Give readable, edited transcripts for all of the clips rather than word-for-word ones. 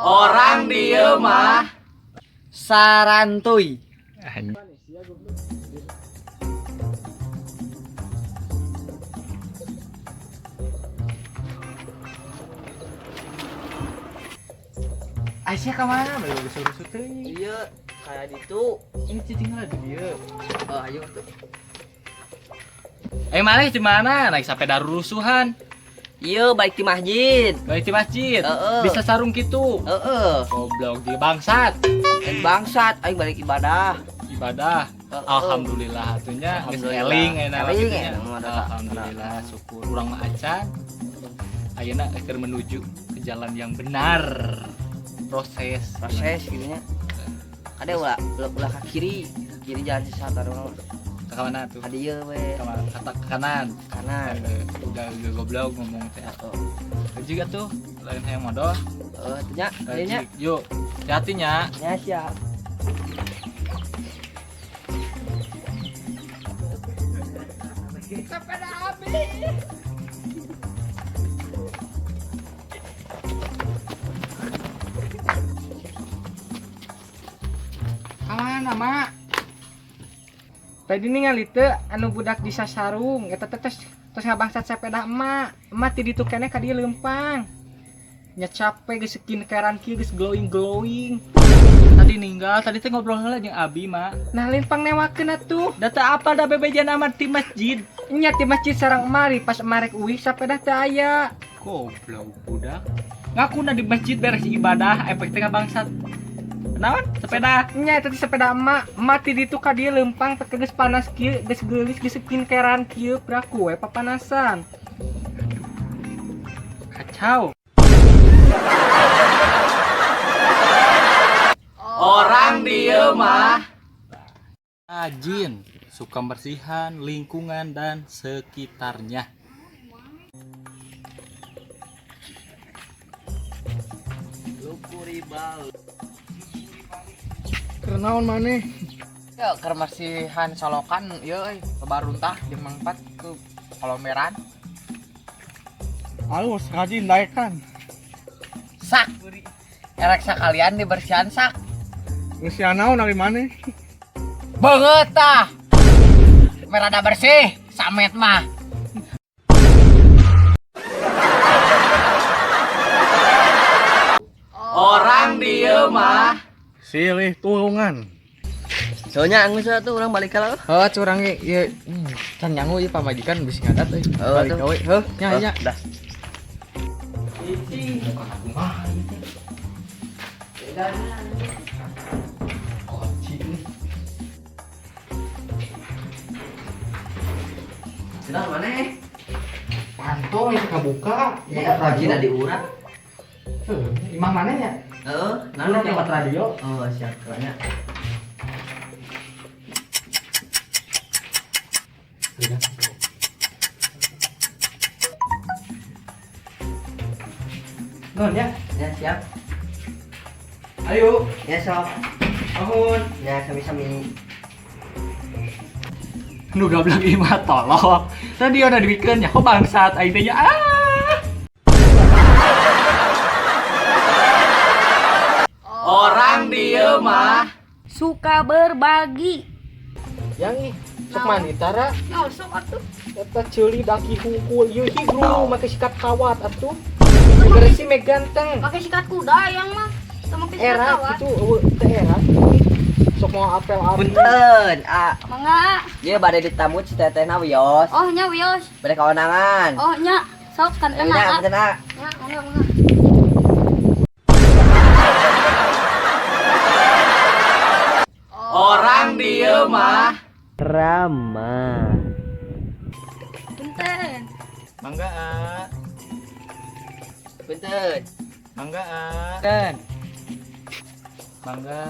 Orang dieu mah Sarantuy. Aisyah ka mana? Balik rusuh-rusuh teh. Iya, kayak gitu. Ini cicing lah di dieu. Oh, ayo tuh. Eh mana di mana? Naik sepeda rusuhan. Iya, balik di masjid. Balik di masjid. Heeh. Bisa sarung gitu. Heeh. Goblok di bangsat. Dan bangsat aing balik ibadah. Ibadah. Heeh. Alhamdulillah atunya geus Alhamdulillah. eling enak Eling, gitu nya. enak mah dosa. Alhamdulillah syukur urang mah acan. Ayeuna keur menuju ke jalan yang benar. Proses. Proses gitu nya. Kade ulah ulah, ulah ke kiri. Kiri jalan sesat urang mah. Ke mana tuh? Ka dieu we. Ke mana? Kata ke kanan. Kanan. Udah goblok ngomong teh. Heeh. Juga tuh lain hayang modal. Heeh, teu nya, dieu nya. Yuk, hati nya. Nya siap. Sepeda abi. Kamana, Mak? Tadi ningali teu anu budak di sasarung eta teh tos tos ngabangsat sepeda emak. Emak ti ditu keneh ka dieu leumpang. Nya capek geus skincarean kieu geus glowing-glowing. Tadi ninggal, tadi teh ngobrol heula jeung Abi, Mak. Nah lempang newakeun atuh. Da teu apal da bebejan amat di masjid. Nya ti masjid sareng emari pas emak rek uih sepeda teu aya. Goblok budak. Ngakuna di masjid beres ibadah, efek teh ngabangsat. Naon? Sepeda. Nya eta teh sepeda emak. Emak ti ditu ka dieu leumpang teh geus panas kieu, geus geulis, geus skincarean kieu, piraku we papanasan. Kacau. Orang dieu mah Rajin, suka bersihan lingkungan dan sekitarnya. Kenaon maneh? Ya, keur mersihan solokan ieu euy, baruntah jeung mangpat ke kolomeran. Halus rajin daekan. Sak. Erek sakalian dibersihan sak. Geus naon ari maneh? Beungeut tah. Merada bersih, samet mah. Orang dieu mah Silih tulungan. Soalnya anggus tuh urang balik ka lah. Heuh, curang ge ieu can nyangu ieu pamajikan bisi ngadat euy. Heuh, Balik tuh. gawe. Heuh, nya nya. Dah. Sudah mana? Pantol itu kabuka. Ya, rajin di urang. Heuh, imah mana nya? Heeh, Lu lewat radio. Oh, siap banyak. Non ya. Ya, siap. Ayo, Ya, sok. mohon. Ya, sami-sami. Nu goblok imah tolong. Tadi udah dibikeun nya, kok bangsat aing teh nya. Ah. Orang dieu mah Suka berbagi. Yang ih, sok mandi tara. Nah, sok atuh. Eta ceuli daki hungkul ieu higru make sikat kawat atuh. Bersih me ganteng. Pakai sikat kuda yang mah. Sama pakai sikat Era kawat. gitu eueuh teh era. Sok mau apel-apel. Punten, ah, Mangga. dia bade ditamut si tetehna wios. Oh, nya wios. Bade kawenangan. Oh, nya. Sok kan Ayo nya, ah. punten ah. Nya, mangga mangga. Orang dieu mah Rama. Punten. Mangga, ah. Punten. Mangga, ah. Dan Mangga.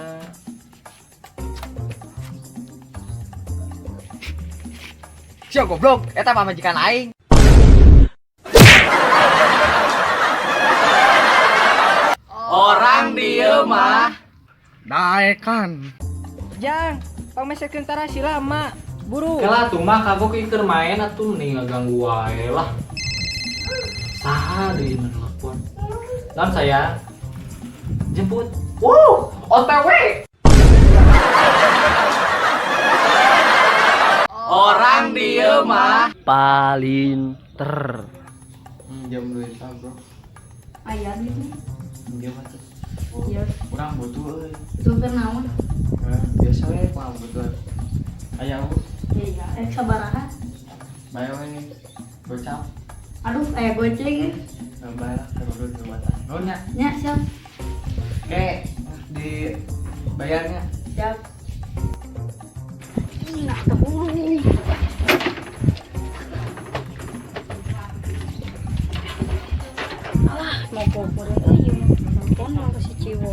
sia goblok, eta pamajikan aing. Orang dieu mah Daekan. Jang, pangmesekeun tarasi lama. Buru. Kela tuh mah kagok ieu keur main atuh mending ngaganggu wae lah. Saha deui nu nelpon. Naon saya? Jemput. Wow, OTW. Orang dieu mah Palinter. Jam duit bro. Aya gitu. Jam atuh. Iya. Kurang butuh euy. Supir naon? Biasa we kurang butuh. Aya Iya, eh sabaraha? Bae we gocap. Aduh, aya goceng. Bae lah kudu jembatan. Nuhun nya. Nya, siap. Oke, di bayarnya. Siap. Ih, nah keburu. Alah, mau popor euy, telepon mah ke si Ciwo.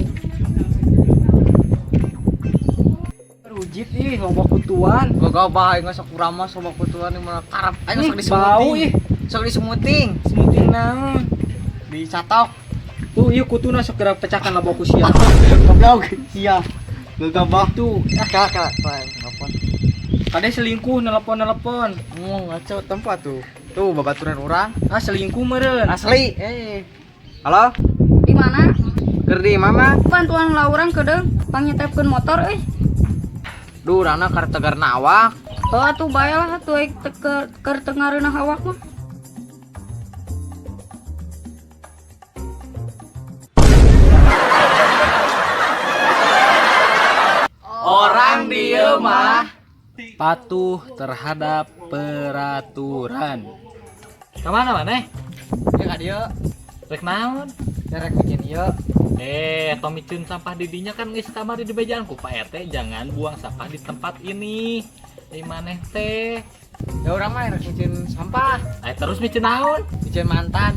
Rujit ih, loba kutuan. Gagabah aing sok urang mah sok kutuan di mana karep aing sok Ih, bau disemuting. ih. Sok disemuting, Semuting naon? dicatok. Tuh, ieu kutuna sok geura pecahkan loba ku sia. Goblok, sia. Gagabah. Tuh, Ah, kalah kalah kalah telepon. kade selingkuh nelpon-nelpon. Ngomong ngaco tempat tuh. Tuh babaturan urang. Ah, selingkuh meureun. Asli. Eh. Halo, Di mana? keur di mama. Bantuan lah urang kedeung, pangnyetrepkeun motor euy. Duh, urangna keur tegarna awak. Oh, atuh bae lah atuh aing teu keur teu ngareunah awak mah. Orang dieu mah Patuh terhadap peraturan. Kemana maneh? Ya ka dieu. Rek naon? Rek bikin ieu. Eh, tong miceun sampah di dinya kan geus kamari di bejaan ku Pak RT jangan buang sampah di tempat ini. Di maneh teh. Ya urang mah rek bikin sampah, Eh, terus miceun naon? bikin mantan.